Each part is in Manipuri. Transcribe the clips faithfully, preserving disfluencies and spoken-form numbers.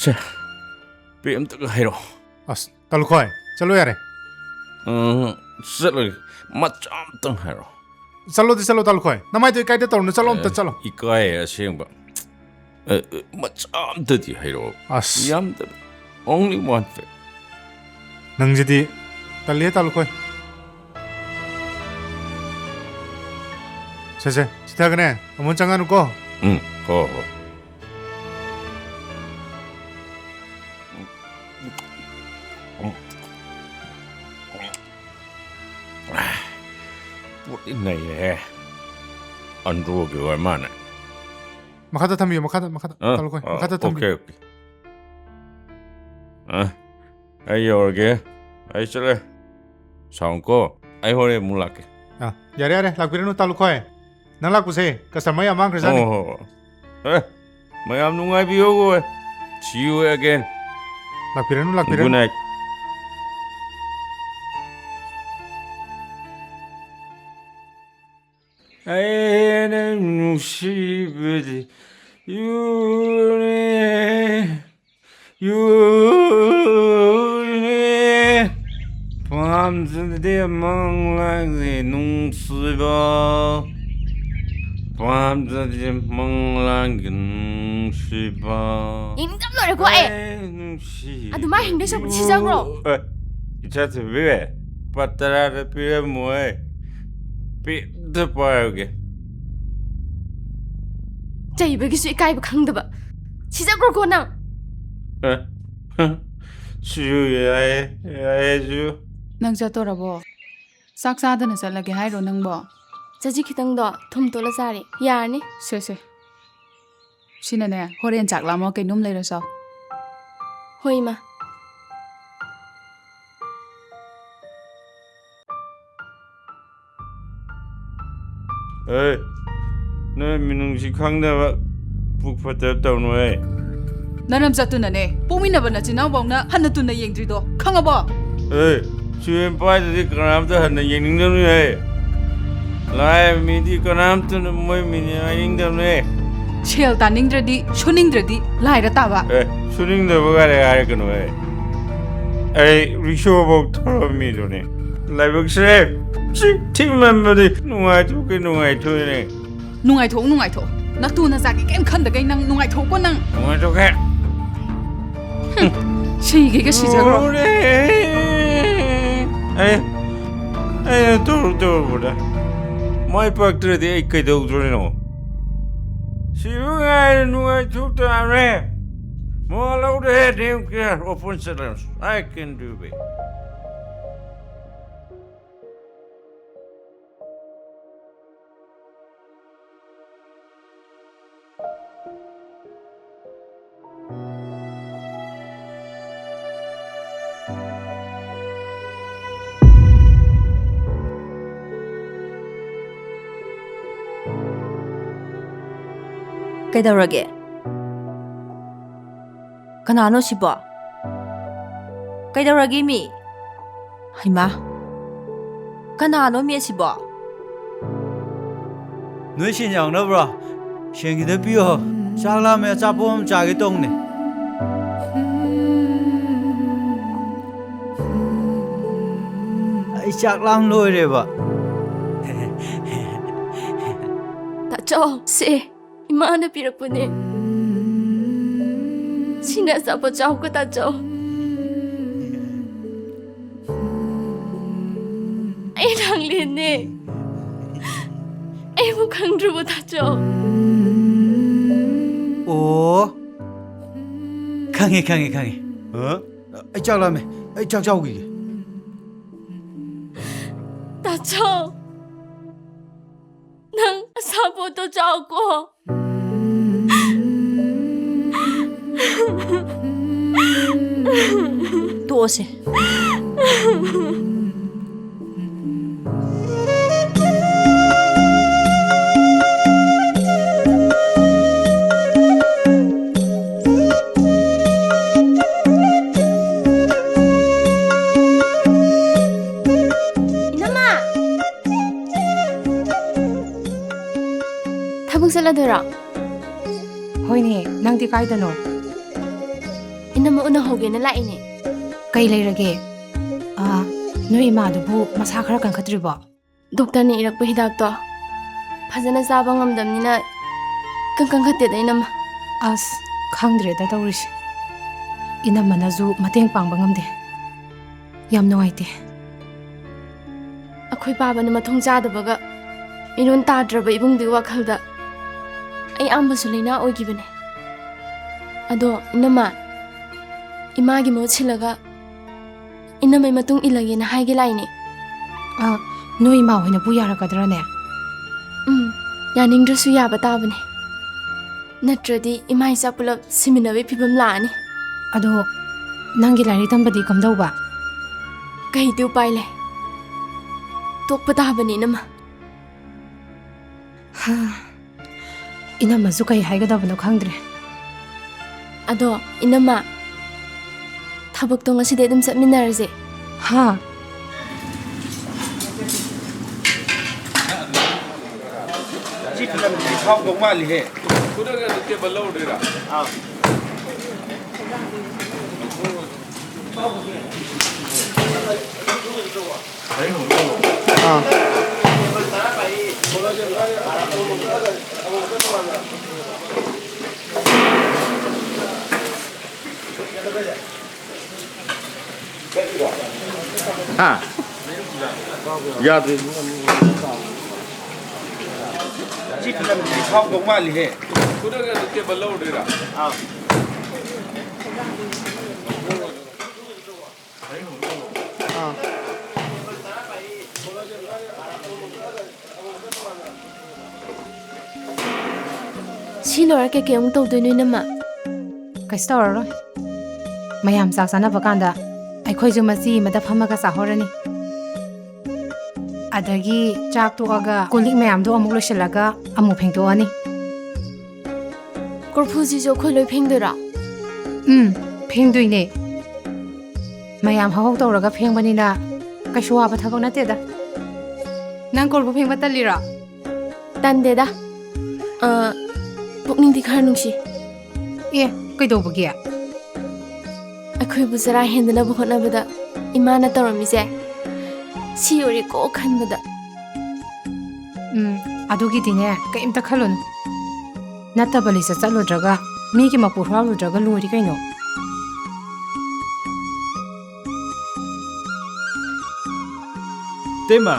ꯁꯦ, ꯄꯦ ꯑꯝꯇꯒ ꯍꯩꯔꯛꯑꯣ꯫ ꯑꯁ, ꯇꯥꯂꯨꯈꯣꯏ, ꯆꯠꯂꯣ ꯌꯥꯔꯦ꯫ ꯎꯝ, ꯆꯠꯂꯣꯏ꯫ ꯃꯆꯥ ꯑꯝꯇꯪ ꯍꯥꯏꯔꯛꯑꯣ꯫ ꯆꯠꯂꯣꯗꯤ ꯆꯠꯂꯣ, ꯇꯥꯂꯨꯈꯣꯏ꯫ ꯅꯃꯥꯏꯗꯣ ꯏꯀꯥꯏꯗ ꯇꯧꯔꯨꯅꯨ, ꯆꯠꯂꯣ ꯑꯝꯇ ꯑꯦ, ꯆꯠꯂꯣ꯫ ꯏꯀꯥꯏꯌꯦ ꯑꯁꯦꯡꯕ꯫ ꯑꯦ, ꯑꯦ, ꯃꯆꯥ ꯑꯝꯇꯗꯤ ꯍꯩꯔꯛꯑꯣ꯫ ꯑꯁ꯫ ꯌꯥꯝꯗꯕ꯫ Only one fact꯫ ꯅꯪꯁꯤꯗꯤ ꯇꯜꯂꯦ, ꯇꯥꯂꯨꯈꯣꯏ꯫ ꯁꯦ, ꯁꯦ, ꯆꯤꯊꯒꯅꯦ꯫ ꯑꯃꯨꯛ ꯆꯪꯉꯛꯑꯅꯨꯀꯣ꯫ ꯎꯝ, ꯍꯣ, ꯍꯣ꯫ ꯄꯣꯠꯇꯤ ꯅꯩꯔꯦꯍꯦ꯫ ꯑꯟꯗ꯭ꯔꯣꯒꯤ ꯑꯣꯏꯔ ꯃꯥꯅꯦ꯫ ꯃꯈꯥꯗ ꯊꯝꯕꯤꯌꯨ, ꯃꯈꯥꯗ, ꯃꯈꯥꯗ꯫ ꯑ, ꯇꯥꯂꯨꯈꯣꯏ, ꯑ, ꯃꯈꯥꯗ ꯊꯝꯕꯤꯌꯨ꯫ OK, OK꯫ ꯑ, ꯑꯩ ꯌꯧꯔꯒꯦ꯫ ꯑꯩ ꯆꯠꯂꯦ꯫ ꯁꯥꯎꯅꯨꯀꯣ꯫ ꯑꯩ ꯍꯣꯔꯦꯟ ꯑꯃꯨꯛ ꯂꯥꯛꯀꯦ꯫ ꯑ, ꯌꯥꯔꯦ, ꯌꯥꯔꯦ, ꯂꯥꯛꯄꯤꯔꯅꯨ, ꯇꯥꯂꯨꯈꯣꯏ꯫ ꯅꯪ ꯂꯥꯛꯄꯁꯦ customer ꯌꯥꯝ ꯃꯥꯡꯈ꯭ꯔꯖꯥꯠꯅꯤ꯫ ꯑꯣ, ꯍꯣ, ꯍꯣ꯫ ꯑꯦ, ꯃꯌꯥꯝ ꯅꯨꯡꯉꯥꯏꯕꯤꯌꯨ꯫ See you again꯫ ꯂꯥꯛꯄꯤꯔꯅꯨ, ꯂꯥꯛꯄꯤꯔꯅꯨ꯫ Good night꯫ ꯑꯩꯅ ꯅꯨꯡꯁꯤꯕꯗꯤ ꯌꯨꯅꯦ, ꯌꯨꯅꯦ꯫ ꯄꯥꯝꯖꯗꯦ ꯃꯪꯂꯥꯟꯒꯤ ꯅꯨꯡꯁꯤꯕ, ꯄꯥꯝꯖꯗꯦ ꯃꯪꯂꯥꯟꯒꯤ ꯅꯨꯡꯁꯤꯕ꯫ ꯌꯦꯡꯅꯤꯡꯗꯕ ꯂꯣꯏꯔꯦꯀꯣ ꯑꯩ꯫ ꯑꯩ ꯅꯨꯡꯁꯤ ꯑꯗꯨꯃꯥꯏ ꯍꯤꯡꯗꯣꯏ ꯁꯔꯨꯛꯄꯨꯗꯤ ꯁꯤꯖꯈ꯭ꯔꯣ꯫ ꯑꯦ, ꯏꯆꯥ ꯊꯣꯏꯕꯤ, ꯂꯨꯄꯥ ꯇꯔꯥꯗ ꯄꯤꯔꯝꯃꯣꯏ꯫ ꯄꯤꯛꯇ ꯄꯥꯏꯔꯒꯦ꯫ ꯆꯩꯕꯒꯤꯁꯨ ꯏꯀꯥꯏꯕ ꯈꯪꯗꯕ꯫ ꯁꯤꯖꯈ꯭ꯔꯣꯀꯣ ꯅꯪ꯫ ꯑꯦ, ꯁꯤꯁꯨ ꯌꯥꯏꯌꯦ, ꯌꯥꯏꯌꯦ ꯁꯤꯁꯨ꯫ ꯅꯪ ꯆꯠꯇꯣꯔꯕꯣ? ꯆꯥꯛ ꯆꯥꯗꯅ ꯆꯠꯂꯒꯦ ꯍꯥꯏꯔꯣ ꯅꯪꯕꯣ? ꯆꯖꯤꯛ ꯈꯤꯇꯪꯗꯣ ꯊꯨꯝ ꯇꯣꯠꯂ ꯆꯥꯔꯦ꯫ ꯌꯥꯔꯅꯤ꯫ ꯁꯦ, ꯁꯦ꯫ ꯁꯤꯅꯅꯦ, ꯍꯣꯔꯦꯟ ꯆꯥꯛ ꯂꯥꯝꯃ ꯀꯩꯅꯣꯝ ꯂꯩꯔ ꯆꯥꯎ꯫ ꯍꯣꯏ, ꯏꯃꯥ꯫ ꯑꯦ, ꯅꯣꯏ ꯃꯤꯅꯨꯡꯁꯤ ꯈꯪꯗꯕ ꯄꯨꯛ ꯐꯠꯇꯕ ꯇꯧꯅꯨꯍꯦ꯫ ꯅꯔꯝ ꯆꯠꯇꯨꯅꯅꯦ, ꯄꯣꯛꯃꯤꯟꯅꯕ ꯅꯆꯤꯟ ꯅꯅꯥꯎꯐꯥꯎꯅ ꯍꯟꯅ ꯇꯨꯟꯅ ꯌꯦꯡꯗ꯭ꯔꯤꯗꯣ ꯈꯪꯉꯕꯣ? ꯑꯦ, ꯁꯤꯕꯦꯟ ꯄꯥꯏꯗꯗꯤ ꯀꯅꯥꯝꯇ ꯍꯟꯅ ꯌꯦꯡꯅꯤꯡꯗꯕꯅꯤꯍꯦ꯫ ꯂꯥꯏꯔꯕ ꯃꯤꯗꯤ ꯀꯅꯥꯝꯇꯅ ꯃꯣꯏ ꯃꯤꯅꯤ ꯍꯥꯏꯅꯤꯡꯗꯕꯅꯦ꯫ ꯁꯦꯜ ꯇꯥꯅꯤꯡꯗ꯭ꯔꯗꯤ, ꯁꯨꯅꯤꯡꯗ꯭ꯔꯗꯤ ꯂꯥꯏꯔ ꯇꯥꯕ꯫ ꯑꯦ, ꯁꯨꯅꯤꯡꯗꯕ ꯒꯥꯔꯤ ꯍꯥꯏꯔꯛꯀꯅꯨ, ꯑꯦ꯫ ꯑꯩ ꯔꯤꯛꯁꯣꯐꯧ ꯊꯧꯔꯝꯃꯤꯗꯨꯅꯤ꯫ ꯂꯥꯏꯕꯛꯁꯦ ꯆꯤꯛ ꯊꯤꯛꯃꯟꯕꯗꯤ ꯅꯨꯡꯉꯥꯏꯊꯣꯛꯀꯦ ꯅꯨꯡꯉꯥꯏꯊꯣꯛꯏꯅꯦ꯫ ꯅꯨꯡꯉꯥꯏꯊꯣꯛꯎ, ꯅꯨꯡꯉꯥꯏꯊꯣꯛꯎ꯫ ꯅꯇꯨ ꯅꯆꯥꯒꯤ ꯀꯩꯝ ꯈꯟꯗꯒꯩ ꯅꯪ ꯅꯨꯡꯉꯥꯏꯊꯣꯛꯎꯀꯣ ꯅꯪ꯫ ꯅꯨꯡꯉꯥꯏꯊꯣꯛꯀꯦ꯫ ꯁꯤꯒꯦꯒ ꯁꯤꯖꯈ꯭ꯔꯣ꯫ ꯂꯣꯏꯔꯦ꯫ ꯑꯩ, ꯑꯩꯅ ꯇꯧꯔꯨ ꯇꯧꯔꯨꯕꯗ ꯃꯥꯏ ꯄꯥꯛꯇ꯭ꯔꯗꯤ ꯑꯩ ꯀꯩꯗꯧꯗꯣꯔꯤꯅꯣ? ꯁꯤꯕ ꯉꯥꯏꯔꯦ, ꯅꯨꯡꯉꯥꯏꯊꯣꯛ ꯇꯥꯔꯦ꯫ ꯃꯋꯥ ꯂꯧꯗꯦ, damn care, open sentence. I can do it. ꯀꯩꯗꯧꯔꯒꯦ? ꯀꯅꯥꯅꯣ ꯁꯤꯕꯣ? ꯀꯩꯗꯧꯔꯒꯦ ꯃꯤ? ꯍꯩꯃꯥ, ꯀꯅꯥꯅꯣ ꯃꯤ ꯑꯁꯤꯕꯣ? ꯅꯣꯏ ꯁꯦꯟ ꯌꯥꯎꯅꯕ꯭ꯔꯣ? ꯁꯦꯟ ꯈꯤꯇ ꯄꯤꯌꯣ꯫ ꯆꯥꯛ ꯂꯥꯝꯃꯦ, ꯑꯆꯥꯄꯣꯠ ꯑꯃ ꯆꯥꯒꯦ ꯇꯧꯅꯦ꯫ ꯑꯩ ꯆꯥꯛ ꯂꯥꯝ ꯂꯣꯏꯔꯦꯕ꯫ ꯇꯥꯆꯧ, ꯁꯦ꯫ ꯏꯃꯥꯅ ꯄꯤꯔꯛꯄꯅꯦ꯫ ꯁꯤꯅ ꯑꯆꯥꯄꯣꯠ ꯆꯥꯎꯀꯣ, ꯇꯥꯆꯧ꯫ ꯑꯩ ꯂꯥꯡꯂꯦꯟꯅꯦ꯫ ꯑꯩꯕꯨ ꯈꯪꯗ꯭ꯔꯕꯣ, ꯇꯥꯆꯧ? ꯑꯣ, ꯈꯪꯉꯦ, ꯈꯪꯉꯦ, ꯈꯪꯉꯦ꯫ ꯍꯥ? ꯑꯩ ꯆꯥꯛ ꯂꯥꯝꯃꯦ꯫ ꯑꯩ ꯆꯥꯛ ꯆꯥꯎꯈꯤꯒꯦ꯫ ꯇꯥꯆꯧ꯫ ꯅꯪ ꯑꯁꯥꯄꯣꯠꯇꯣ ꯆꯥꯎꯀꯣ꯫ ꯇꯣꯛꯑꯁꯦ꯫ ꯏꯅꯝꯃ! ꯑꯃꯨꯛ ꯆꯠꯂꯗꯣꯏꯔꯣ? ꯍꯣꯏꯅꯦ, ꯅꯪꯗꯤ ꯀꯥꯏꯗꯅꯣ? ꯏꯅꯝꯃ ꯎꯅꯍꯧꯒꯦꯅ ꯂꯥꯛꯏꯅꯦ꯫ ꯀꯩ ꯂꯩꯔꯒꯦ? ꯑꯥ, ꯅꯣꯏ ꯏꯃꯥꯗꯨꯕꯨ ꯃꯁꯥ ꯈꯔ ꯀꯟꯈꯠꯇ꯭ꯔꯤꯕꯣ? ꯗꯣꯛꯇꯔꯅ ꯏꯔꯛꯄ ꯍꯤꯗꯥꯛꯇꯣ ꯐꯖꯅ ꯆꯥꯕ ꯉꯝꯗꯕꯅꯤꯅ ꯏꯀꯟ ꯀꯟꯈꯠꯇꯦꯗ, ꯏꯅꯝꯃ꯫ ꯑꯁ, ꯈꯪꯗ꯭ꯔꯦꯗ ꯇꯧꯔꯤꯁꯦ꯫ ꯏꯅꯝꯃꯅꯁꯨ ꯃꯇꯦꯡ ꯄꯥꯡꯕ ꯉꯝꯗꯦ꯫ ꯌꯥꯝ ꯅꯨꯡꯉꯥꯏꯇꯦ꯫ ꯑꯩꯈꯣꯏ ꯄꯥꯕꯅ ꯃꯊꯣꯡ ꯆꯥꯗꯕꯒ ꯃꯤꯔꯣꯟ ꯇꯥꯗ꯭ꯔꯕ ꯏꯕꯨꯡꯗꯨꯒꯤ ꯋꯥꯈꯜꯗ ꯑꯩ ꯑꯌꯥꯝꯕꯁꯨ ꯂꯩꯅꯥ ꯑꯣꯏꯈꯤꯕꯅꯦ꯫ ꯑꯗꯣ ꯏꯅꯝꯃ, ꯏꯃꯥꯒꯤ ꯃꯍꯨꯠ ꯁꯤꯜꯂꯒ ꯏꯅꯝꯃꯩ ꯃꯇꯨꯡ ꯏꯜꯂꯒꯦꯅ ꯍꯥꯏꯒꯦ ꯂꯥꯛꯏꯅꯦ꯫ ꯑ, ꯅꯣꯏ ꯏꯃꯥ ꯍꯣꯏꯅꯕꯨ ꯌꯥꯔꯛꯀꯗ꯭ꯔꯅꯦ? ꯎꯝ, ꯌꯥꯅꯤꯡꯗ꯭ꯔꯁꯨ ꯌꯥꯕ ꯇꯥꯕꯅꯦ꯫ ꯅꯠꯇ꯭ꯔꯗꯤ ꯏꯃꯥ ꯏꯆꯥ ꯄꯨꯂꯞ ꯁꯤꯃꯤꯟꯅꯕꯒꯤ ꯐꯤꯕꯝ ꯂꯥꯛꯑꯅꯤ꯫ ꯑꯗꯣ ꯅꯪꯒꯤ ꯂꯥꯏꯔꯤꯛ ꯇꯝꯕꯗꯤ ꯀꯝꯗꯧꯕ? ꯀꯩꯗꯤ ꯎꯄꯥꯏ ꯂꯩ? ꯇꯣꯛꯄ ꯇꯥꯕꯅꯤ, ꯏꯅꯝꯃ꯫ ꯍꯥ, ꯏꯅꯝꯃꯁꯨ ꯀꯩ ꯍꯥꯏꯒꯗꯕꯅꯣ ꯈꯪꯗ꯭ꯔꯦ꯫ ꯑꯗꯣ ꯏꯅꯝꯃ, ꯊꯕꯛꯇꯣ ꯉꯁꯤꯗꯤ ꯑꯗꯨꯝ ꯆꯠꯃꯤꯟꯅꯔꯁꯦ꯫ ꯍꯥ? ꯁꯤ ꯐꯤꯂꯝꯁꯤꯗꯤ ꯐꯥꯎꯗꯧ ꯃꯥꯜꯂꯤꯍꯦ꯫ ꯈꯨꯗꯛꯇ ꯇꯦꯕꯜ ꯂꯧꯔꯨꯗꯣꯏꯔꯥ? ꯑꯥ꯫ ꯑꯥ꯫ ꯍꯥ? ꯌꯥꯗ꯭ꯔꯦ꯫ ꯁꯤ ꯐꯤꯂꯝꯁꯤꯗꯤ ꯐꯥꯎꯗꯧ ꯃꯥꯜꯂꯤꯍꯦ꯫ ꯈꯨꯗꯛꯇ ꯇꯦꯕꯜ ꯂꯧꯔꯨꯗꯣꯏꯔꯥ? ꯑꯥ꯫ ꯑꯥ꯫ ꯁꯤ ꯂꯣꯏꯔ ꯀꯩꯀꯩ ꯑꯃꯨꯛ ꯇꯧꯗꯣꯏꯅꯣ, ꯏꯅꯝꯃ? ꯀꯩꯁꯨ ꯇꯧꯔꯔꯣꯏ꯫ ꯃꯌꯥꯝ ꯆꯥꯛ ꯆꯥꯅꯕ ꯀꯥꯟꯗ ꯑꯩꯈꯣꯏꯁꯨ ꯃꯆꯤ ꯑꯃꯗ ꯐꯝꯃꯒ ꯆꯥꯍꯧꯔꯅꯤ꯫ ꯑꯗꯒꯤ ꯆꯥꯛ ꯇꯣꯛꯑꯒ ꯀꯣꯜ ꯂꯤꯛ ꯃꯌꯥꯝꯗꯣ ꯑꯃꯨꯛ ꯂꯣꯏꯁꯤꯜꯂꯒ ꯑꯃꯨꯛ ꯐꯦꯡꯗꯣꯛꯑꯅꯤ꯫ ꯀꯣꯔꯐꯨꯁꯤꯁꯨ ꯑꯩꯈꯣꯏ ꯂꯣꯏ ꯐꯦꯡꯗꯣꯏꯔꯣ? ꯎꯝ, ꯐꯦꯡꯗꯣꯏꯅꯦ꯫ ꯃꯌꯥꯝ ꯍꯧꯍꯧ ꯇꯧꯔꯒ ꯐꯦꯡꯕꯅꯤꯅ ꯀꯩꯁꯨ ꯋꯥꯕ ꯊꯕꯛ ꯅꯠꯇꯦꯗ꯫ ꯅꯪ ꯀꯣꯔꯐꯨ ꯐꯦꯡꯕ ꯇꯜꯂꯤꯔꯣ? ꯇꯟꯗꯦꯗ꯫ ꯑ, ꯄꯨꯛꯅꯤꯡꯗꯤ ꯈꯔ ꯅꯨꯡꯁꯤ꯫ ꯑꯦ, ꯀꯩꯗꯧꯕꯒꯤ? ꯑꯩꯈꯣꯏꯕꯨ ꯆꯔꯥ ꯍꯦꯟꯗꯅꯕ ꯍꯣꯠꯅꯕꯗ ꯏꯃꯥꯅ ꯇꯧꯔꯝꯃꯤꯁꯦ ꯁꯤ ꯑꯣꯏꯔꯦꯀꯣ ꯈꯟꯕꯗ꯫ ꯎꯝ, ꯑꯗꯨꯒꯤꯗꯤꯅꯦ, ꯀꯩꯝꯇ ꯈꯜꯂꯨꯅꯨ꯫ ꯅꯠꯇꯕ ꯂꯤꯆꯠ ꯆꯠꯂꯨꯗ꯭ꯔꯒ, ꯃꯤꯒꯤ ꯃꯄꯨ ꯍꯨꯔꯥꯜꯂꯨꯗ꯭ꯔꯒ ꯂꯣꯏꯔꯦ ꯀꯩꯅꯣ꯫ ꯏꯇꯩꯃ,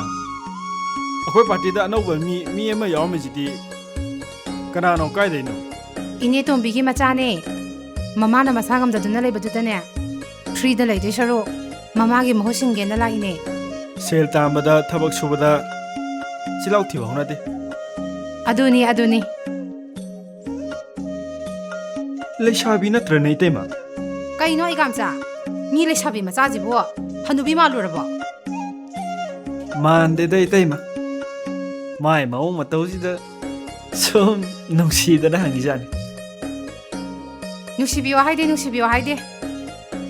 ꯑꯩꯈꯣꯏ ꯄꯥꯔꯇꯤꯗ ꯑꯅꯧꯕ ꯃꯤ, ꯃꯤ ꯑꯃ ꯌꯥꯎꯔꯝꯃꯤꯁꯤꯗꯤ ꯀꯅꯥꯅꯣ, ꯀꯥꯏꯗꯩꯅꯣ? ꯏꯅꯦ ꯇꯣꯝꯕꯤꯒꯤ ꯃꯆꯥꯅꯦ꯫ ꯃꯃꯥꯅ ꯃꯁꯥ ꯉꯝꯗꯗꯨꯅ ꯂꯩꯕꯗꯨꯗꯅꯦ, ꯐ꯭ꯔꯤꯗ ꯂꯩꯗꯣꯏ ꯁꯔꯨꯛ ꯃꯃꯥꯒꯤ ꯃꯍꯨꯠ ꯁꯤꯟꯒꯦꯅ ꯂꯥꯛꯏꯅꯦ꯫ ꯁꯦꯜ ꯇꯥꯟꯕꯗ, ꯊꯕꯛ ꯁꯨꯕꯗ ꯆꯤꯜꯍꯥꯎ ꯊꯤꯕ ꯍꯧꯅꯗꯦ꯫ ꯑꯗꯨꯅꯤ, ꯑꯗꯨꯅꯤ꯫ ꯂꯩꯁꯥꯕꯤ ꯅꯠꯇ꯭ꯔꯅꯦ, ꯏꯇꯩꯃ? ꯀꯩꯅꯣ, ꯏꯒꯥꯝꯆꯥ? ꯃꯤ ꯂꯩꯁꯥꯕꯤ ꯃꯆꯥꯁꯤꯕꯨ ꯍꯅꯨꯕꯤ ꯃꯥꯜꯂꯨꯔꯕꯣ? ꯃꯥꯟꯗꯦꯗ, ꯏꯇꯩꯃ꯫ ꯃꯥꯏ ꯃꯑꯣꯡ ꯃꯇꯧꯁꯤꯗ ꯁꯨꯝ ꯅꯨꯡꯁꯤꯗꯅ ꯍꯪꯉꯤꯖꯥꯠꯅꯤ꯫ ꯅꯨꯡꯁꯤꯕꯤꯌꯣ ꯍꯥꯏꯗꯦ, ꯅꯨꯡꯁꯤꯕꯤꯌꯣ ꯍꯥꯏꯗꯦ꯫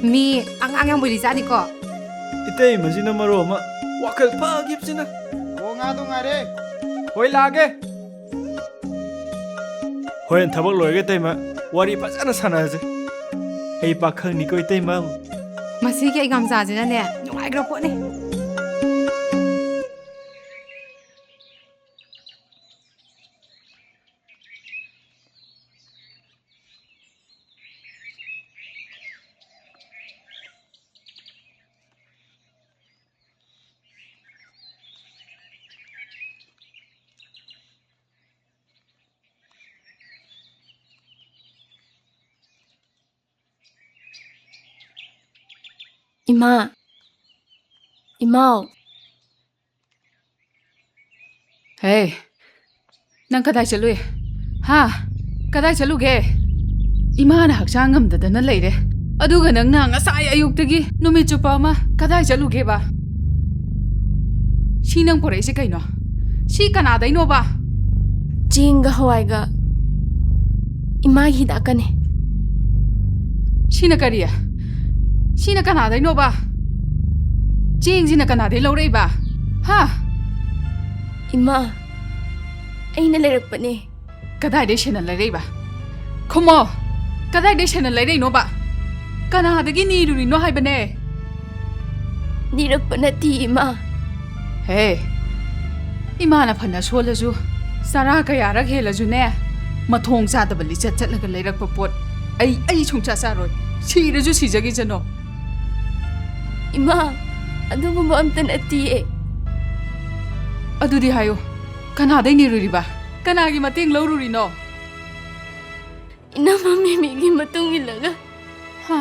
ꯃꯤ ꯑꯉꯥꯡ ꯌꯥꯝ ꯑꯣꯏꯔꯤꯖꯥꯠꯅꯤꯀꯣ꯫ ꯏꯇꯩꯃꯁꯤꯅ ꯃꯔꯣꯜ ꯑꯃ ꯋꯥꯈꯜ ꯐꯈꯤꯕꯁꯤꯅ꯫ ꯑꯣ, ꯉꯥꯗꯣ ꯉꯥꯏꯔꯦ꯫ ꯍꯣꯏ, ꯂꯥꯛꯑꯒꯦ꯫ ꯍꯣꯔꯦꯟ ꯊꯕꯛ ꯂꯣꯏꯔꯒ ꯏꯇꯩꯃ ꯋꯥꯔꯤ ꯐꯖꯅ ꯁꯥꯟꯅꯔꯁꯦ꯫ ꯑꯩ ꯄꯥꯈꯪꯅꯤꯀꯣ, ꯏꯇꯩꯃ꯫ ꯃꯁꯤꯒꯤ ꯑꯩꯒꯥꯝꯆꯥꯁꯤꯅꯅꯦ, ꯅꯨꯡꯉꯥꯏꯈ꯭ꯔ ꯄꯣꯠꯅꯤ꯫ ꯏꯃꯥ, ꯏꯃꯥꯎ꯫ ꯍꯦ, ꯅꯪ ꯀꯗꯥꯏ ꯆꯠꯂꯨꯏ? ꯍꯥ? ꯀꯗꯥꯏ ꯆꯠꯂꯨꯒꯦ? ꯏꯃꯥꯅ ꯍꯛꯆꯥꯡ ꯉꯝꯗꯗꯅ ꯂꯩꯔꯦ, ꯑꯗꯨꯒ ꯅꯪꯅ ꯉꯁꯥꯏ ꯑꯌꯨꯛꯇꯒꯤ ꯅꯨꯃꯤꯠ ꯆꯨꯞꯄ ꯑꯃ ꯀꯗꯥꯏ ꯆꯠꯂꯨꯒꯦꯕ? ꯁꯤ ꯅꯪ ꯄꯨꯔꯛꯏꯁꯦ ꯀꯩꯅꯣ? ꯁꯤ ꯀꯅꯥꯗꯩꯅꯣꯕ? ꯆꯦꯡꯒ ꯍꯋꯥꯏꯒ ꯏꯃꯥꯒꯤ ꯍꯤꯗꯥꯛꯀꯅꯦ꯫ ꯁꯤꯅ ꯀꯔꯤ? ꯁꯤꯅ ꯀꯅꯥꯗꯩꯅꯣꯕ? ꯆꯦꯡꯁꯤꯅ ꯀꯅꯥꯗꯩ ꯂꯧꯔꯛꯏꯕ? ꯍꯥ? ꯏꯃꯥ, ꯑꯩꯅ ꯂꯩꯔꯛꯄꯅꯦ꯫ ꯀꯗꯥꯏꯗꯩ ꯁꯦꯟꯅ ꯂꯩꯔꯛꯏꯕ? ꯈꯨꯝꯃꯣ! ꯀꯗꯥꯏꯗꯩ ꯁꯦꯟꯅ ꯂꯩꯔꯛꯏꯅꯣꯕ? ꯀꯅꯥꯗꯒꯤ ꯅꯤꯔꯨꯔꯤꯅꯣ ꯍꯥꯏꯕꯅꯦ? ꯅꯤꯔꯛꯄ ꯅꯠꯇꯦ, ꯏꯃꯥ꯫ ꯍꯦ! ꯏꯃꯥꯅ ꯐꯅ ꯁꯣꯜꯂꯁꯨ, ꯆꯔꯥ ꯀꯌꯥꯔꯛ ꯍꯦꯜꯂꯁꯨꯅꯦ, ꯃꯊꯣꯡ ꯆꯥꯗꯕ ꯂꯤꯆꯠ ꯆꯠꯂꯒ ꯂꯩꯔꯛꯄ ꯄꯣꯠ ꯑꯩ, ꯑꯩ ꯁꯨꯡꯆꯥ ꯆꯥꯔꯣꯏ꯫ ꯁꯤꯔꯁꯨ ꯁꯤꯖꯈꯤꯁꯅꯣ꯫ ꯏꯃꯥ, ꯑꯗꯨꯒꯨꯝꯕ ꯑꯝꯇ ꯅꯠꯇꯤꯌꯦ꯫ ꯑꯗꯨꯗꯤ ꯍꯥꯏꯌꯨ, ꯀꯅꯥꯗꯩ ꯅꯤꯔꯨꯔꯤꯕ? ꯀꯅꯥꯒꯤ ꯃꯇꯦꯡ ꯂꯧꯔꯨꯔꯤꯅꯣ? ꯏꯅꯝꯃ ꯃꯤꯃꯤꯒꯤ ꯃꯇꯨꯡ ꯏꯜꯂꯒ ꯍꯥ?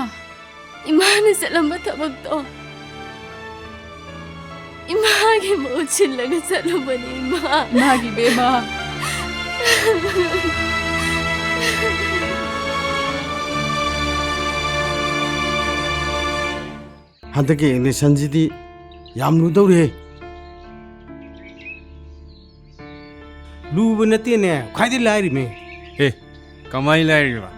ꯏꯃꯥꯅ ꯆꯠꯂꯝꯕ ꯊꯕꯛꯇꯣ ꯏꯃꯥꯒꯤ ꯃꯍꯨꯠ ꯁꯤꯜꯂꯒ ꯆꯠꯂꯨꯕꯅꯤ, ꯏꯃꯥ꯫ ꯏꯃꯥꯒꯤ ꯏꯕꯦꯝꯃ꯫ ꯍꯟꯗꯛꯀꯤ ꯏꯂꯦꯛꯁꯟꯁꯤꯗꯤ ꯌꯥꯝ ꯂꯨꯗꯧꯔꯤꯍꯦ꯫ ꯂꯨꯕ ꯅꯠꯇꯦꯅꯦ, ꯈ꯭ꯋꯥꯏꯗꯩ ꯂꯥꯏꯔꯤꯃꯦ꯫ ꯑꯦ, ꯀꯃꯥꯏ ꯂꯥꯏꯔꯤꯕ?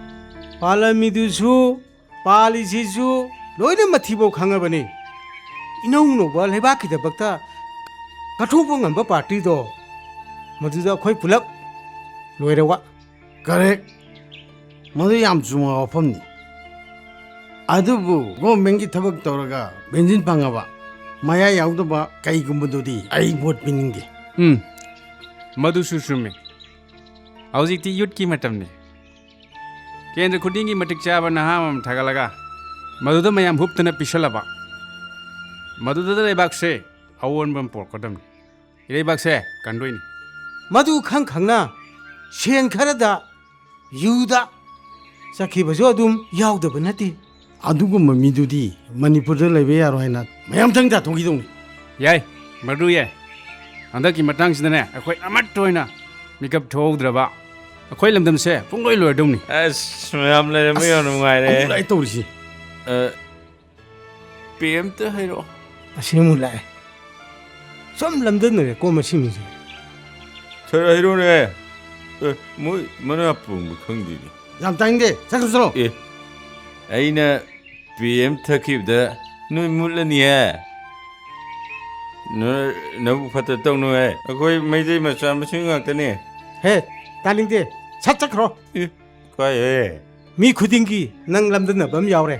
ꯄꯥꯜꯂꯝꯃꯤꯗꯨꯁꯨ, ꯄꯥꯜꯂꯤꯁꯤꯁꯨ ꯂꯣꯏꯅ ꯃꯊꯤꯕꯣꯡ ꯈꯪꯉꯕꯅꯤ꯫ ꯏꯅꯧ ꯅꯧꯕ ꯂꯩꯕꯥꯛꯀꯤꯗꯃꯛꯇ ꯀꯠꯊꯣꯛꯄ ꯉꯝꯕ ꯄꯥꯔꯇꯤꯗꯣ, ꯃꯗꯨꯗ ꯑꯩꯈꯣꯏ ꯄꯨꯂꯞ ꯂꯣꯏꯔꯦ ꯋꯥ꯫ Correct꯫ ꯃꯗꯨ ꯌꯥꯝ ꯆꯨꯝꯕ ꯋꯥꯐꯝꯅꯤ꯫ ꯑꯗꯨꯕꯨ ꯒꯣꯔꯃꯦꯟꯒꯤ ꯊꯕꯛ ꯇꯧꯔꯒ ꯄꯦꯟꯁꯤꯟ ꯐꯪꯉꯕ, ꯃꯌꯥ ꯌꯥꯎꯗꯕ ꯀꯩꯒꯨꯝꯕꯗꯨꯗꯤ ꯑꯩ ꯚꯣꯠ ꯄꯤꯅꯤꯡꯗꯦ꯫ ꯎꯝ, ꯃꯗꯨꯁꯨ ꯆꯨꯝꯃꯤ꯫ ꯍꯧꯖꯤꯛꯇꯤ ꯌꯨꯠꯀꯤ ꯃꯇꯝꯅꯤ꯫ ꯀꯦꯟꯗ꯭ꯔ ꯈꯨꯗꯤꯡꯒꯤ ꯃꯇꯤꯛ ꯆꯥꯕ ꯅꯍꯥ ꯑꯃꯃꯝ ꯊꯥꯒꯠꯂꯒ ꯃꯗꯨꯗ ꯃꯌꯥꯝ ꯍꯨꯞꯇꯅ ꯄꯤꯁꯜꯂꯕ, ꯃꯗꯨꯗ ꯂꯩꯕꯥꯛꯁꯦ ꯑꯑꯣꯟꯕ ꯑꯃ ꯄꯨꯔꯛꯀꯗꯕꯅꯤ꯫ ꯏꯔꯩꯕꯥꯛꯁꯦ ꯀꯟꯗꯣꯏꯅꯤ꯫ ꯃꯗꯨ ꯈꯪ ꯈꯪꯅ ꯁꯦꯟ ꯈꯔꯗ ꯌꯨꯗ ꯆꯠꯈꯤꯕꯁꯨ ꯑꯗꯨꯝ ꯌꯥꯎꯗꯕ ꯅꯠꯇꯦ꯫ ꯑꯗꯨꯒꯨꯝꯕ ꯃꯤꯗꯨꯗꯤ ꯃꯅꯤꯄꯨꯔꯗ ꯂꯩꯕ ꯌꯥꯔꯣꯏ ꯍꯥꯏꯅ ꯃꯌꯥꯝ ꯆꯪ ꯇꯥꯊꯣꯛꯈꯤꯗꯧꯅꯤ꯫ ꯌꯥꯏ, ꯃꯗꯨ ꯌꯥꯏ꯫ ꯍꯟꯗꯛꯀꯤ ꯃꯇꯥꯡꯁꯤꯗꯅꯦ, ꯑꯩꯈꯣꯏ ꯑꯃꯠꯇ ꯑꯣꯏꯅ ꯃꯤꯀꯞ ꯊꯣꯛꯍꯧꯗ꯭ꯔꯕ, ꯑꯩꯈꯣꯏ ꯂꯝꯗꯝꯁꯦ ꯄꯨꯡꯂꯣꯏ ꯂꯣꯏꯔꯗꯧꯅꯤ꯫ ꯑꯁ, ꯃꯌꯥꯝ ꯂꯩꯔꯝꯕ ꯌꯥꯝ ꯅꯨꯡꯉꯥꯏꯔꯦ꯫ ꯑꯃꯨꯛ ꯂꯥꯛꯑꯦ ꯇꯧꯔꯤꯁꯤ꯫ ꯑ, ꯄꯦ ꯑꯝꯇ ꯍꯩꯔꯛꯑꯣ꯫ ꯑꯁꯤ ꯑꯃꯨꯛ ꯂꯥꯛꯑꯦ꯫ ꯁꯨꯝ ꯂꯝꯗꯟꯅꯔꯦꯀꯣ ꯃꯁꯤ ꯃꯤꯁꯦ꯫ ꯁꯥꯔ, ꯍꯩꯔꯣꯅꯦ꯫ ꯑꯦ, ꯃꯣꯏ ꯃꯅꯥ ꯄꯨꯡꯕ ꯈꯪꯗꯦꯅꯦ꯫ ꯌꯥꯝ ꯇꯥꯅꯤꯡꯗꯦ꯫ ꯆꯠꯈ꯭ꯔꯣ, ꯆꯠꯂꯣ꯫ ꯑꯦ, ꯑꯩꯅ ꯄꯦ ꯑꯃ ꯊꯛꯈꯤꯕꯗ ꯅꯣꯏ ꯃꯨꯠꯂꯅꯤꯍꯦ꯫ ꯅꯣꯏ ꯅꯕꯨꯛ ꯐꯠꯇ ꯇꯧꯅꯨꯍꯦ꯫ ꯑꯩꯈꯣꯏ ꯃꯩꯇꯩ ꯃꯆꯥ ꯃꯁꯦꯟ ꯉꯥꯛꯇꯅꯦ꯫ ꯍꯦ, ꯇꯥꯅꯤꯡꯗꯦ꯫ ꯁꯠ ꯆꯠꯈ꯭ꯔꯣ꯫ ꯑꯦ, ꯀꯥꯏ ꯍꯦ? ꯃꯤ ꯈꯨꯗꯤꯡꯒꯤ ꯅꯪ ꯂꯝꯗꯝꯅꯕ ꯑꯃ ꯌꯥꯎꯔꯦ꯫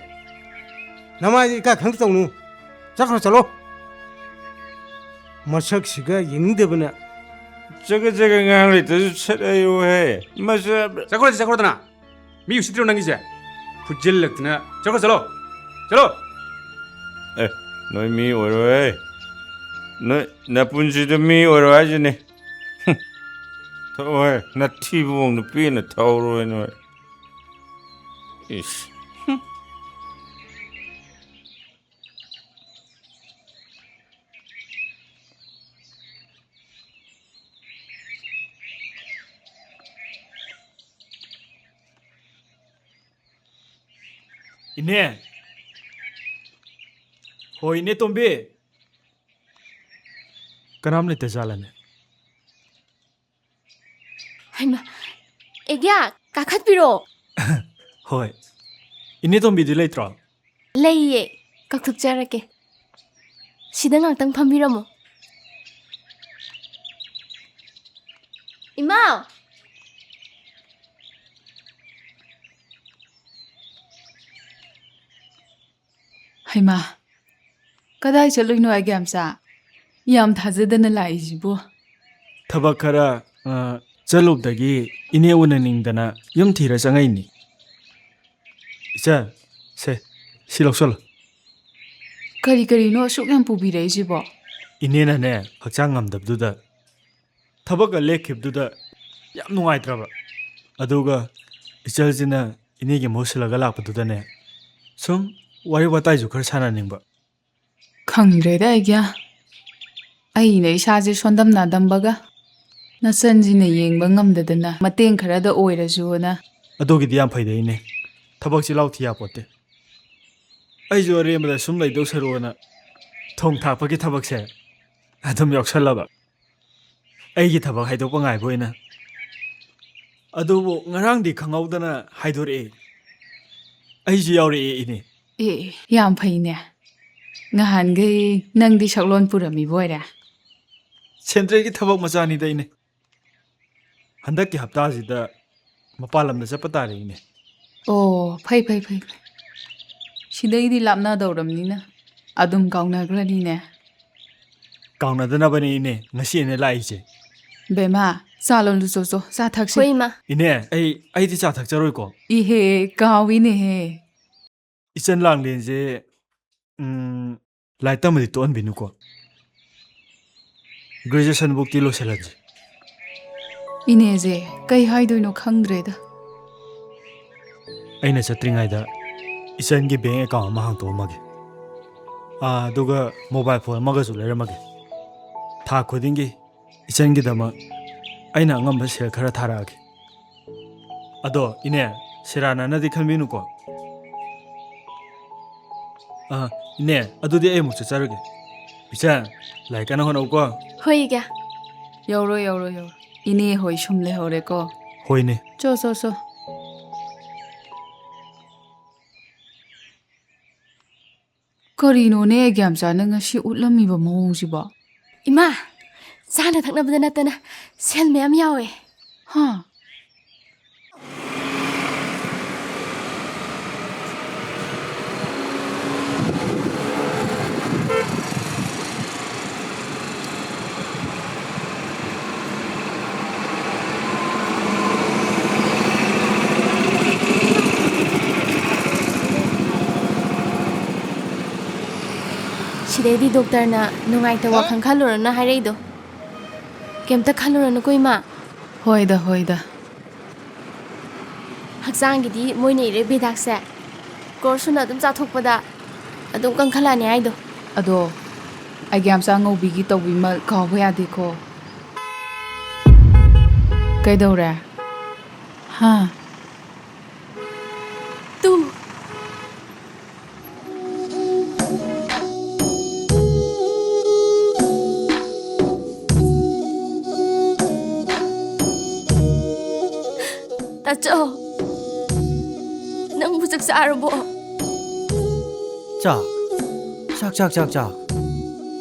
ꯅꯃꯥꯏ ꯏꯀꯥꯏ ꯈꯪꯗ ꯇꯧꯅꯨ꯫ ꯆꯠꯈ꯭ꯔꯣ, ꯆꯠꯂꯣ꯫ ꯃꯁꯛꯁꯤꯒ ꯌꯦꯡꯅꯤꯡꯗꯕꯅ꯫ ꯆꯒꯠ ꯆꯒꯠ ꯉꯥꯡ ꯂꯩꯇ꯭ꯔꯁꯨ ꯁꯠ ꯍꯥꯏꯌꯨ ꯍꯦ꯫ ꯃꯁꯛ ꯆꯠꯈ꯭ꯔꯣ, ꯆꯠꯈ꯭ꯔꯣꯗꯅ꯫ ꯃꯤ ꯎꯁꯤꯠꯇ꯭ꯔꯣ ꯅꯪꯒꯤꯁꯦ? ꯐꯨꯠꯖꯤꯜꯂꯛꯇꯅ꯫ ꯆꯠꯈ꯭ꯔꯣ, ꯆꯠꯂꯣ꯫ ꯆꯠꯂꯣ꯫ ꯑꯦ, ꯅꯣꯏ ꯃꯤ ꯑꯣꯏꯔꯣꯏ꯫ ꯅꯣꯏ ꯅꯄꯨꯟꯁꯤꯗ ꯃꯤ ꯑꯣꯏꯔꯣꯏ ꯍꯥꯏꯁꯤꯅꯤ꯫ ꯍꯨꯝ꯫ ꯊꯣꯛꯑꯣꯍꯦ, ꯅꯊꯤꯕꯣꯡꯗꯣ ꯄꯦꯟꯅ ꯊꯧꯔꯣꯏ ꯅꯣꯏ꯫ ꯏꯁ꯫ ꯍꯨꯝ꯫ ꯏꯅꯦ꯫ ꯍꯣꯏ, ꯏꯅꯦ ꯇꯣꯝꯕꯤ꯫ ꯀꯅꯥꯝ ꯂꯩꯇ ꯖꯥꯠꯂꯅꯦ? ꯍꯩꯃꯥ, ꯑꯦꯒ꯭ꯌꯥ, ꯀꯥꯈꯠꯄꯤꯔꯣ꯫ ꯍꯣꯏ꯫ ꯏꯅꯦ ꯇꯣꯝꯕꯤꯗꯤ ꯂꯩꯇ꯭ꯔꯣ? ꯂꯩꯌꯦ, ꯀꯧꯊꯣꯛꯆꯔꯛꯀꯦ꯫ ꯁꯤꯗ ꯉꯥꯛꯇꯪ ꯐꯝꯕꯤꯔꯝꯃꯣ꯫ ꯏꯃꯥ! ꯍꯩꯃꯥ, ꯀꯗꯥꯏ ꯆꯠꯂꯨꯏꯅꯣ ꯑꯩꯒꯤ ꯌꯥꯝꯆꯥ? ꯌꯥꯝ ꯊꯥꯖꯗꯅ ꯂꯥꯛꯏꯁꯤꯕꯨ꯫ ꯊꯕꯛ ꯈꯔ, ꯑ, ꯆꯠꯂꯨꯕꯗꯒꯤ ꯏꯅꯦ ꯎꯅꯅꯤꯡꯗꯅ ꯌꯨꯝ ꯊꯤꯔ ꯆꯪꯉꯛꯏꯅꯤ꯫ ꯏꯆꯟ, ꯁꯦ, ꯁꯤ ꯂꯧꯁꯜꯂꯣ꯫ ꯀꯔꯤ ꯀꯔꯤꯅꯣ ꯑꯁꯨꯛ ꯌꯥꯝ ꯄꯨꯕꯤꯔꯛꯏꯁꯤꯕꯣ? ꯏꯅꯦꯅꯅꯦ, ꯍꯛꯆꯥꯡ ꯉꯝꯗꯕꯗꯨꯗ ꯊꯕꯛꯀ ꯂꯦꯞꯈꯤꯕꯗꯨꯗ ꯌꯥꯝ ꯅꯨꯡꯉꯥꯏꯇ꯭ꯔꯕ꯫ ꯑꯗꯨꯒ ꯏꯆꯜꯁꯤꯅ ꯏꯅꯦꯒꯤ ꯃꯍꯨꯠ ꯁꯤꯜꯂꯒ ꯂꯥꯛꯄꯗꯨꯗꯅꯦ, ꯁꯨꯝ ꯋꯥꯔꯤ ꯋꯥꯇꯥꯏꯁꯨ ꯈꯔ ꯁꯥꯟꯅꯅꯤꯡꯕ꯫ ꯈꯪꯗ꯭ꯔꯦꯗ ꯑꯩꯒ꯭ꯌꯥ, ꯑꯩꯅ ꯏꯁꯥꯁꯦ ꯁꯣꯟꯗꯝ ꯅꯥꯗꯝꯕꯒ, ꯅꯆꯟꯁꯤꯅ ꯌꯦꯡꯕ ꯉꯝꯗꯗꯅ ꯃꯇꯦꯡ ꯈꯔꯗ ꯑꯣꯏꯔꯁꯨꯅ꯫ ꯑꯗꯨꯒꯤꯗꯤ ꯌꯥꯝ ꯐꯩꯗ ꯏꯅꯦ, ꯊꯕꯛ ꯆꯤꯜꯍꯥꯎ ꯊꯤ ꯌꯥꯄꯣꯠꯇꯦ꯫ ꯑꯩꯁꯨ ꯑꯔꯦꯝꯕꯗ ꯁꯨꯝ ꯂꯩꯗꯧ ꯁꯔꯨꯛꯑꯅ ꯊꯣꯡ ꯊꯥꯛꯄꯒꯤ ꯊꯕꯛꯁꯦ ꯑꯗꯨꯝ ꯌꯥꯎꯁꯜꯂꯕ꯫ ꯑꯩꯒꯤ ꯊꯕꯛ ꯍꯥꯏꯗꯣꯛꯄ ꯉꯥꯏꯕ ꯑꯣꯏꯅ꯫ ꯑꯗꯨꯕꯨ ꯉꯔꯥꯡꯗꯤ ꯈꯪꯍꯧꯗꯅ ꯍꯥꯏꯗꯣꯔꯛꯑꯦ꯫ ꯑꯩꯁꯨ ꯌꯥꯎꯔꯛꯑꯦ, ꯏꯅꯦ꯫ ꯑꯦ, ꯌꯥꯝ ꯐꯩꯅꯦ꯫ ꯉꯍꯥꯟꯈꯩ ꯅꯪꯗꯤ ꯁꯛꯂꯣꯟ ꯄꯨꯔꯝꯃꯤꯕ ꯑꯣꯏꯔꯦ꯫ ꯁꯦꯟꯇ꯭ꯔꯦꯜꯒꯤ ꯊꯕꯛ ꯃꯆꯥꯅꯤꯗ, ꯏꯅꯦ꯫ ꯍꯟꯗꯛꯀꯤ ꯍꯞꯇꯥꯁꯤꯗ ꯃꯄꯥꯟ ꯂꯝꯗ ꯆꯠꯄ ꯇꯥꯔꯦ, ꯏꯅꯦ꯫ ꯑꯣ, ꯐꯩ, ꯐꯩ, ꯐꯩ, ꯐꯩ꯫ ꯁꯤꯗꯩꯗꯤ ꯂꯥꯞꯅꯗꯧꯔꯕꯅꯤꯅ ꯑꯗꯨꯝ ꯀꯥꯎꯅꯈ꯭ꯔꯅꯤꯅꯦ꯫ ꯀꯥꯎꯅꯗꯅꯕꯅꯦ, ꯏꯅꯦ, ꯉꯁꯤ ꯑꯩꯅ ꯂꯥꯛꯏꯁꯦ꯫ ꯕꯦꯝꯃ, ꯆꯥ ꯂꯣꯜꯂꯨ ꯆꯣ, ꯆꯣ, ꯆꯥ ꯊꯛꯁꯤ꯫ ꯍꯣꯏ, ꯏꯃꯥ꯫ ꯏꯅꯦ, ꯑꯩ, ꯑꯩꯗꯤ ꯆꯥ ꯊꯛꯆꯔꯣꯏꯀꯣ꯫ ꯏꯍꯦ, ꯀꯥꯎꯏꯅꯦꯍꯦ꯫ ꯏꯆꯟ ꯂꯥꯡꯂꯦꯟꯁꯦ, ꯎꯝ, ꯂꯥꯏꯔꯤꯛ ꯇꯝꯕꯗꯤ ꯇꯣꯛꯍꯟꯕꯤꯅꯨꯀꯣ꯫ Graduation ꯕꯨꯛꯇꯤ ꯂꯣꯏꯁꯤꯜꯍꯟꯁꯤ꯫ ꯏꯅꯦꯁꯦ ꯀꯩ ꯍꯥꯏꯗꯣꯏꯅꯣ ꯈꯪꯗ꯭ꯔꯦꯗ꯫ ꯑꯩꯅ ꯆꯠꯇ꯭ꯔꯤꯉꯩꯗ ꯏꯆꯟꯒꯤ bank account ꯑꯃ ꯍꯥꯡꯇꯣꯛꯑꯝꯃꯒꯦ꯫ ꯑꯥ, ꯑꯗꯨꯒ mobile phone ꯑꯃꯒꯁꯨ ꯂꯩꯔꯝꯃꯒꯦ꯫ ꯊꯥ ꯈꯨꯗꯤꯡꯒꯤ ꯏꯆꯟꯒꯤꯗꯃꯛ ꯑꯩꯅ ꯑꯉꯝꯕ ꯁꯦꯜ ꯈꯔ ꯊꯥꯔꯛꯑꯒꯦ꯫ ꯑꯗꯣ, ꯏꯅꯦ, ꯁꯦꯔꯥꯟꯅꯅꯗꯤ ꯈꯟꯕꯤꯅꯨꯀꯣ꯫ ꯑꯥ, ꯏꯅꯦ, ꯑꯗꯨꯗꯤ ꯑꯩ ꯑꯃꯨꯛ ꯆꯠꯆꯔꯒꯦ꯫ ꯏꯆꯟ, ꯂꯥꯏꯔꯤꯛ ꯀꯟꯅ ꯍꯣꯠꯅꯧꯀꯣ꯫ ꯍꯣꯏ, ꯏꯀꯦ꯫ ꯌꯧꯔꯣ, ꯌꯧꯔꯣ, ꯌꯧꯔꯣ꯫ ꯏꯅꯦ ꯍꯣꯏ ꯁꯨꯝ ꯂꯩꯍꯧꯔꯦꯀꯣ꯫ ꯍꯣꯏꯅꯦ꯫ ꯆꯣ, ꯆꯣ, ꯆꯣ꯫ ꯀꯔꯤꯅꯣꯅꯦ, ꯑꯦꯒ꯭ꯌꯥꯝꯆꯥꯅ ꯉꯁꯤ ꯎꯠꯂꯝꯃꯤꯕ ꯃꯑꯣꯡꯁꯤꯕꯣ? ꯏꯃꯥ, ꯆꯥꯅ ꯊꯛꯅꯕꯗ ꯅꯠꯇꯅ ꯁꯦꯜ ꯃꯌꯥꯝ ꯌꯥꯎꯋꯦ꯫ ꯍꯥ? ꯁꯤꯗꯩꯗꯤ ꯗꯣꯛꯇꯔꯅ ꯅꯨꯡꯉꯥꯏꯇꯕ ꯋꯥꯈꯜ ꯈꯜꯂꯨꯔꯅꯨ ꯍꯥꯏꯔꯛꯏꯗꯣ꯫ ꯀꯩꯝꯇ ꯈꯜꯂꯨꯔꯅꯨꯀꯣ, ꯏꯃꯥ꯫ ꯍꯣꯏꯗ, ꯍꯣꯏꯗ꯫ ꯍꯛꯆꯥꯡꯒꯤꯗꯤ ꯃꯣꯏꯅ ꯏꯔꯛꯏꯕ ꯍꯤꯗꯥꯛꯁꯦ ꯀꯣꯔꯁ ꯁꯨꯅ ꯑꯗꯨꯝ ꯆꯥꯊꯣꯛꯄꯗ ꯑꯗꯨꯝ ꯀꯟꯈꯠꯂꯛꯑꯅꯤ ꯍꯥꯏꯗꯣ꯫ ꯑꯗꯣ ꯑꯩꯒꯤ ꯌꯥꯝꯆꯥ ꯉꯧꯕꯤꯒꯤ ꯇꯧꯕꯤꯃꯜ ꯀꯥꯎꯕ ꯌꯥꯗꯦꯀꯣ꯫ ꯀꯩꯗꯧꯔꯦ? ꯍꯥ? ꯇꯨ꯫ ꯇꯥꯆꯧ, ꯅꯪꯕꯨ ꯆꯥꯛ ꯆꯥꯔꯕꯣ? ꯆꯥꯛ? ꯆꯥꯛ, ꯆꯥꯛ, ꯆꯥꯛ, ꯆꯥꯛ꯫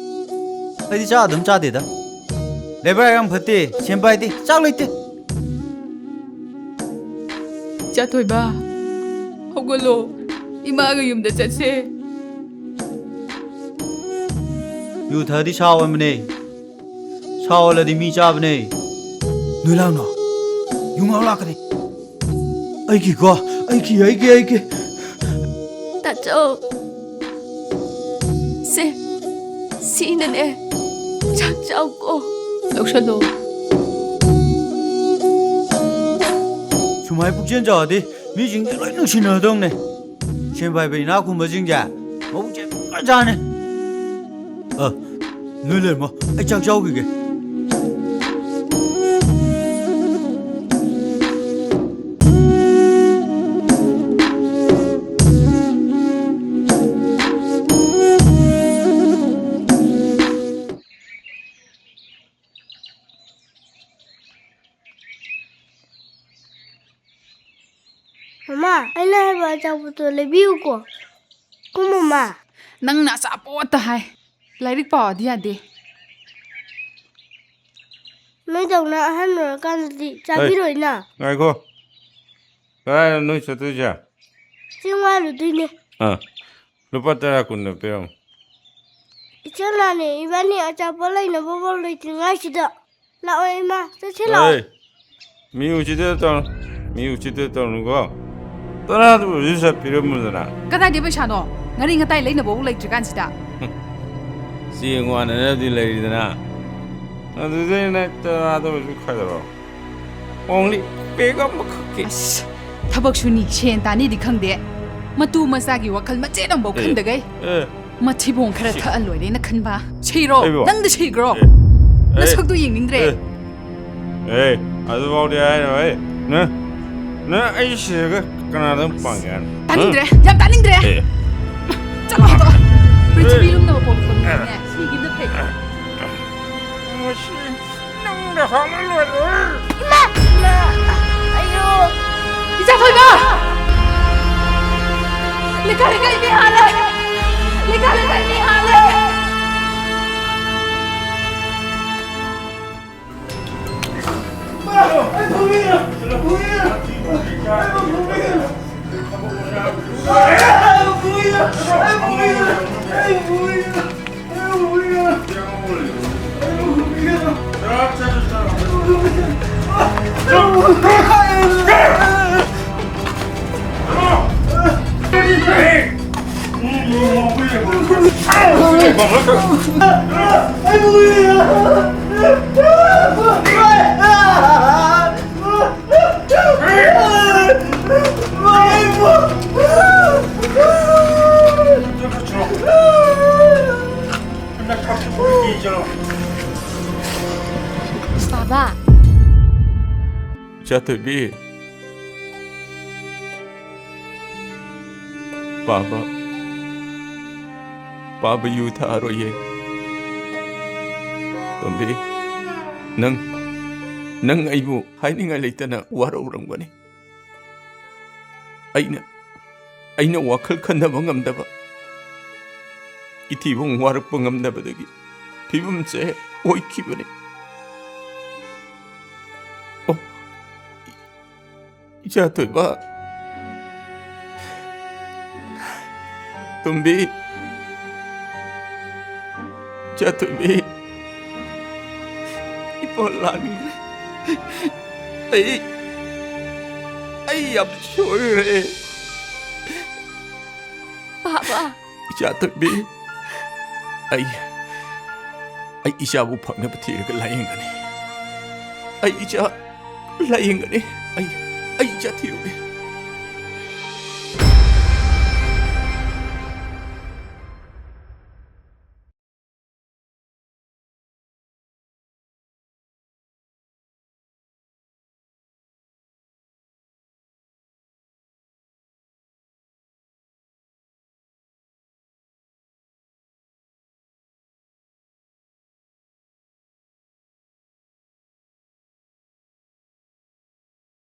ꯑꯩꯗꯤ ꯆꯥꯛ ꯑꯗꯨꯝ ꯆꯥꯗꯦꯗ꯫ ꯂꯩꯕꯥꯛ ꯌꯥꯝ ꯐꯠꯇꯦ, ꯁꯦꯟ ꯄꯥꯏꯗꯦ, ꯆꯥꯛ ꯂꯩꯇꯦ꯫ ꯏꯆꯥ ꯊꯣꯏꯕ, ꯍꯧꯒꯠꯂꯣ꯫ ꯏꯃꯥꯒ ꯌꯨꯝꯗ ꯆꯠꯁꯦ꯫ ꯌꯨ ꯊꯛꯑꯗꯤ ꯁꯥ ꯑꯣꯟꯕꯅꯦ꯫ ꯁꯥ ꯑꯣꯜꯂꯗꯤ ꯃꯤ ꯆꯥꯕꯅꯦ꯫ ꯅꯣꯏ ꯂꯥꯡꯅꯣ꯫ ꯌꯨ ꯉꯥꯎ ꯂꯥꯛꯀꯅꯤ꯫ ꯑꯩꯒꯤꯀꯣ, ꯑꯩꯒꯤ, ꯑꯩꯒꯤ, ꯑꯩꯒꯤ꯫ ꯇꯥꯆꯧ꯫ ꯁꯦ, ꯁꯤꯅꯅꯦ꯫ ꯆꯥꯛ ꯆꯥꯎꯀꯣ꯫ ꯂꯧꯁꯜꯂꯣ꯫ ꯁꯨꯃꯥꯏ ꯄꯨꯛꯆꯦꯜ ꯆꯥꯎꯔꯗꯤ ꯃꯤꯁꯤꯡꯁꯦ ꯂꯣꯏ ꯅꯨꯡꯁꯤꯅꯔꯗꯧꯅꯦ꯫ ꯁꯦꯟ ꯄꯥꯏꯕ ꯏꯅꯥꯛ ꯈꯨꯟꯕꯁꯤꯡꯁꯦ ꯃꯕꯨꯛ ꯆꯦꯜ ꯐꯖꯥꯅꯦ꯫ ꯑ, ꯅꯣꯏ ꯂꯩꯔꯝꯃꯣ, ꯑꯩ ꯆꯥꯛ ꯆꯥꯎꯈꯤꯒꯦ꯫ ꯃꯃꯥ, ꯑꯩꯅ ꯍꯥꯏꯕ ꯑꯆꯥꯄꯣꯠꯇꯣ ꯂꯩꯕꯤꯌꯨꯀꯣ꯫ ꯀꯣ ꯃꯃꯥ꯫ ꯅꯪꯅ ꯑꯆꯥꯄꯣꯠꯇ ꯍꯥꯏ꯫ ꯂꯥꯏꯔꯤꯛ ꯄꯥꯎꯗꯤ ꯌꯥꯗꯦ꯫ ꯅꯣꯏꯗꯧꯅ ꯑꯍꯟ ꯑꯣꯏꯔꯀꯥꯟꯗꯗꯤ ꯆꯥꯕꯤꯔꯣꯏꯅ꯫ ꯉꯥꯏꯈꯣ꯫ ꯀꯗꯥꯏꯗ ꯅꯣꯏ ꯆꯠꯇꯣꯏꯁꯦ? ꯆꯦꯡ ꯋꯥꯏꯔꯨꯗꯣꯏꯅꯦ꯫ ꯑꯥ, ꯂꯨꯄꯥ ꯇꯔꯥ ꯀꯨꯟꯗ ꯄꯤꯔꯝꯃꯨ꯫ ꯏꯆꯜ ꯂꯥꯅꯦ, ꯏꯕꯥꯅꯤ ꯑꯆꯥꯄꯣꯠ ꯂꯩꯅꯕꯐꯥꯎ ꯂꯩꯇ꯭ꯔꯤꯉꯥꯏꯁꯤꯗ꯫ ꯂꯥꯛꯑꯣ ꯏꯃꯥ, ꯆꯠꯁꯤ ꯂꯥꯛꯑꯣ꯫ ꯑꯦ, ꯃꯤ ꯎꯁꯤꯠꯇ ꯇꯧꯅꯨ, ꯃꯤ ꯎꯁꯤꯠꯇ ꯇꯧꯅꯨꯀꯣ꯫ ꯇꯔꯥꯗꯨ ꯑꯣꯏꯔꯁꯨ ꯁꯠ ꯄꯤꯔꯝꯃꯨꯗꯅ꯫ ꯀꯗꯥꯏꯗꯩ ꯄꯩꯁꯥꯅꯣ? ꯉꯥꯔꯤ ꯉꯇꯥꯏ ꯂꯩꯅꯕꯐꯥꯎ ꯂꯩꯇ꯭ꯔꯤꯀꯥꯟꯁꯤꯗ꯫ ꯆꯦꯡ ꯋꯥꯅꯅꯕꯗꯤ ꯂꯩꯔꯤꯗꯅ꯫ ꯑꯗꯨꯗꯩ ꯅꯪ ꯇꯔꯥꯗ ꯑꯣꯏꯔꯁꯨ ꯈꯥꯏꯗꯣꯔꯛꯑꯣ꯫ Only bag ꯑꯃꯈꯛꯀꯤ꯫ ꯑꯁ, ꯊꯕꯛ ꯁꯨꯅꯤ, ꯁꯦꯟ ꯇꯥꯅꯤꯗꯤ ꯈꯪꯗꯦ꯫ ꯃꯇꯨ ꯃꯆꯥꯒꯤ ꯋꯥꯈꯜ ꯃꯆꯦꯠ ꯑꯃꯐꯥꯎ ꯑꯦ, ꯈꯟꯗꯒꯩ꯫ ꯑꯦ꯫ ꯃꯊꯤꯕꯣꯡ ꯈꯔ ꯁꯤ- ꯊꯛꯑ ꯂꯣꯏꯔꯦꯅ ꯈꯟꯕ꯫ ꯁꯤꯔꯣ? ꯑꯩꯕꯣ? ꯅꯪꯗ ꯁꯤꯈ꯭ꯔꯣ? ꯑꯦ, ꯑꯦ, ꯅꯁꯛꯇꯣ ꯌꯦꯡꯅꯤꯡꯗ꯭ꯔꯦ꯫ ꯑꯦ, ꯑꯦ, ꯑꯗꯨꯐꯥꯎꯗꯤ ꯍꯥꯏꯔꯣꯏ꯫ ꯅꯪ, ꯅꯪ ꯑꯩ ꯁꯤꯔꯒ ꯀꯅꯥꯗ ꯑꯃꯨꯛ ꯄꯥꯡꯒꯦ ꯍꯥꯏꯅꯣ? ꯇꯥꯅꯤꯡꯗ꯭ꯔꯦ, ꯌꯥꯝ ꯇꯥꯅꯤꯡꯗ꯭ꯔꯦ꯫ ꯑꯦ꯫ ꯆꯠꯂꯣ ꯑꯗꯣ꯫ ꯄ꯭ꯔꯤꯊꯤꯕꯤ ꯑꯦ꯫ ꯂꯨꯝꯅꯕ ꯄꯣꯛꯄ ꯃꯤꯅꯦ, ꯁꯤꯒꯤꯅ ꯐꯩ꯫ ꯃꯁꯤ ꯅꯪꯅ ꯍꯥꯠꯂ ꯂꯣꯏꯔꯦ꯫ ꯏꯃꯥ! ꯏꯃꯥ! ꯑꯌꯣ! ꯏꯆꯥ ꯊꯣꯏꯕ! ꯂꯩꯀꯥꯏ ꯂꯩꯀꯥꯏ ꯃꯤ ꯍꯥꯠꯂꯦ! ꯂꯩꯀꯥꯏ ꯂꯩꯀꯥꯏ ꯃꯤ ꯍꯥꯠꯂꯦ! ꯄꯥꯕ꯫ ꯏꯆꯥꯊꯣꯏꯕꯤ꯫ ꯄꯥꯕ꯫ ꯄꯥꯕ ꯌꯨ ꯊꯛꯑꯔꯣꯏꯌꯦ꯫ ꯇꯣꯝꯕꯤ, ꯅꯪ, ꯅꯪ ꯑꯩꯕꯨ ꯍꯥꯏꯅꯤꯡꯉꯥꯏ ꯂꯩꯇꯅ ꯋꯥꯔꯧꯔꯝꯒꯅꯤ꯫ ꯑꯩꯅ, ꯑꯩꯅ ꯋꯥꯈꯜ ꯈꯟꯊꯕ ꯉꯝꯗꯕ, ꯏꯊꯤꯕꯨꯡ ꯋꯥꯔꯛꯄ ꯉꯝꯗꯕꯗꯒꯤ ꯐꯤꯕꯝꯁꯦ ꯑꯣꯏꯈꯤꯕꯅꯤ꯫ ꯑꯣ, ꯏꯆꯥ ꯊꯣꯏꯕ꯫ ꯇꯣꯝꯕꯤ꯫ ꯏꯆꯥ ꯊꯣꯏꯕꯤ꯫ ꯏꯄꯣ ꯂꯥꯛꯅꯤꯡꯈ꯭ꯔꯦ꯫ ꯑꯩ, ꯑꯩ ꯌꯥꯝ ꯁꯣꯏꯈ꯭ꯔꯦ꯫ ꯄꯥꯕ꯫ ꯏꯆꯥ ꯊꯣꯏꯕꯤ꯫ ꯑꯩ, ꯑꯩ ꯏꯆꯥꯕꯨ ꯐꯪꯅꯕ ꯊꯤꯔꯒ ꯂꯥꯌꯦꯡꯒꯅꯤ꯫ ꯑꯩ ꯏꯆꯥ ꯂꯥꯌꯦꯡꯒꯅꯤ꯫ ꯑꯩ, ꯑꯩ ꯏꯆꯥ ꯊꯤꯔꯨꯒꯦ꯫